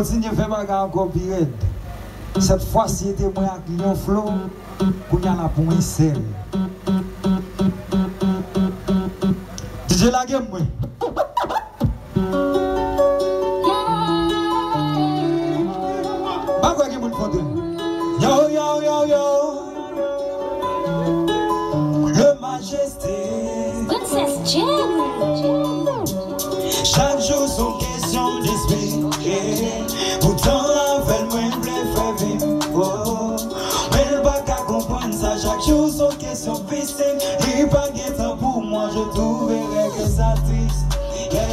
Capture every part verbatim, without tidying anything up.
Kontinye fè bagay ankò pi rèd. Sèt fwa si se te mwen ak Lion Flow, kounye a l ap yon sèl. D J lage m mwen. Pa kwè gen moun kontre. Yo, yo, yo, yo. Le Majesté. Princess Jen. Chak jou se yon kesyon de respè. Poutan avè l mwen vle fè vim. Oh. Men l pa ka konprann sa, chak jou se yon kesyon de respè. Li pa gen tan pou mwen, je trouverai que ça triste. Yeah.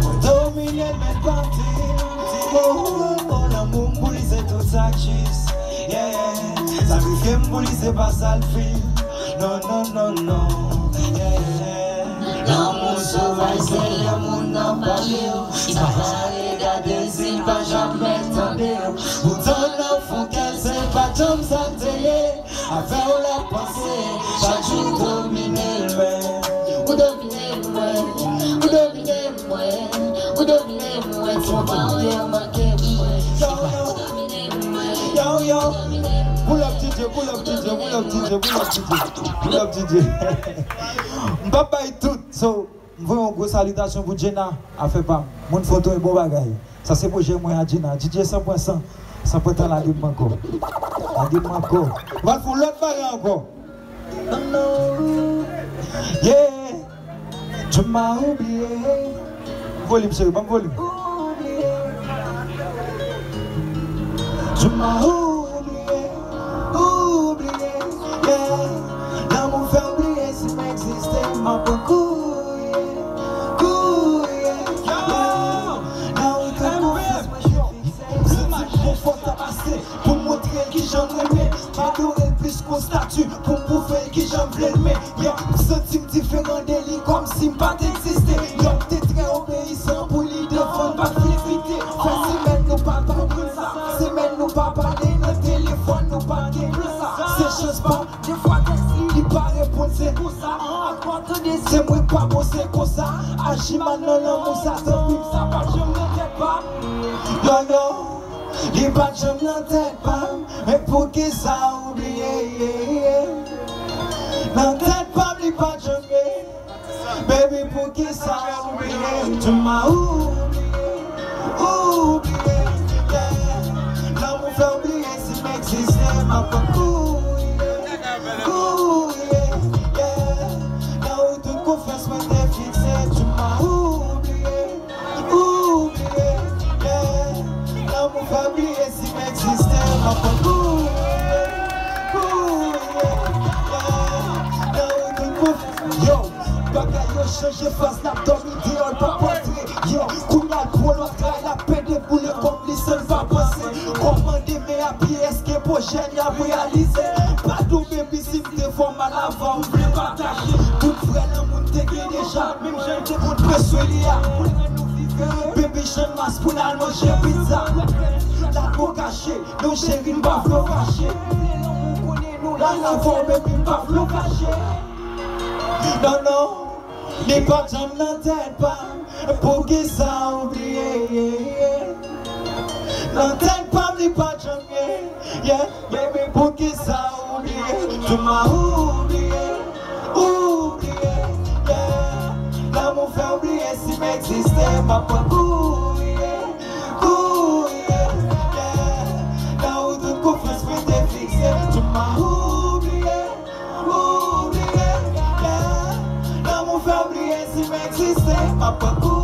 Mwen domine l men l pa di. Oh, oh, oh, lanmou m pou li se tout sa k jis. Yeah. Sakrifye m pou li se pa sa l fil. Non, non, non, non. Yeah. Lanmou sovaj se lè moun nan pa jwe. Li pa regade si l pa janm tande. Poutan nan fon kè l se pa janm sa l te ye. Avè w l ap panse, chak jou w domine l men. Ou domine mwen, ou domine mwen, ou domine mwen. Twò pawòl manke mwen. Yo, yo. Ou domine mwen. Yo, yo. Pull up D J, pull up D J, pull up D J, pull up D J. Pull up D J. M p ap bay tout, so, m voye yon gwo salitasyon pou Jenna, afè pa m. Moun foto e bon bagay. Sa se pwojè mwen a Jenna. D J san pwen san, san pwen tan, lage m ankò. Lage m ankò. Ou pral fè yon lòt bagay ankò. Yeah. Tu m'as oublié. Volim, cheri, ban m volim. Tu m'as oublié, oublié, yeah. Lanmou fè w bliye si m egziste, m ap kouri, kouri, yeah. Nan wout tout konfyans mwen te fikse. M santi m konfòtab ase pou m montre l kijan m renmen. M adore l plis k on stati pou m pwouve l kijan m vle l men. Yeah, m santi m diferan de li, kòmsi m pa t egziste. Yo, m te trè obeyisan pou li devan, m pa t vle kite. Fè semèn nou pa konprann sa. Semèn nou pa pale nan telefòn, nou pa gen plan sa. Se chans pa m, defwa tèks li, li pa reponn, se konsa. Ankò tande, se mwen k pa bon, se konsa. Aji mal nan lanmou sa, tanpri, sa pa t janm nan tèt pa m. Yo, yo, li pa t janm nan tèt pa m. Men poukisa w bliye, yeah, yeah. Nan tèt pa m, li pa t janm ye. Baby, poukisa w bliye? Tu m'as oublié, oublié, yeah. Lanmou fè w bliye si m egziste, m ap kouri, kouri, yeah. Nan wout tout konfyans mwen te fikse, tu m'as oublié, oublié, yeah. Lanmou fè w bliye si m egziste, m ap kouri, kouri, yeah. Nan wout tout konfyans. Yo, bagay yo chanje, faz n ap dòmi deyò, l pa p antre. Yo, kounye a l pran lòt kay, l ap pede boule kòb li san l pa panse. Kòman demen ap ye, èske pwojè n y ap reyalize? Padon, baby, si m te fè w mal avan, m vle pataje. Tout vrè lanmou n te gen deja, menm jan l te konn preswe li a. Baby, jan n mas pou n al manje pizza. Lago kache, non cheri, m pa vle w fache. Nou la avè w, baby, m pa vle w fache. Non, non, li pa t janm nan tèt pa m. Poukisa w bliye? Nan tèt pa m, li pa t janm ye. Yeah, baby, poukisa w bliye? Tu m'as oublié, oublié, yeah. Lanmou fè w bliye si m egziste, m ap kouri, kouri, yeah. Nan wout tout konfyans mwen te fikse, tu m'as oublié, oublié, yeah. Lanmou fè w bliye si m egziste, m ap kouri.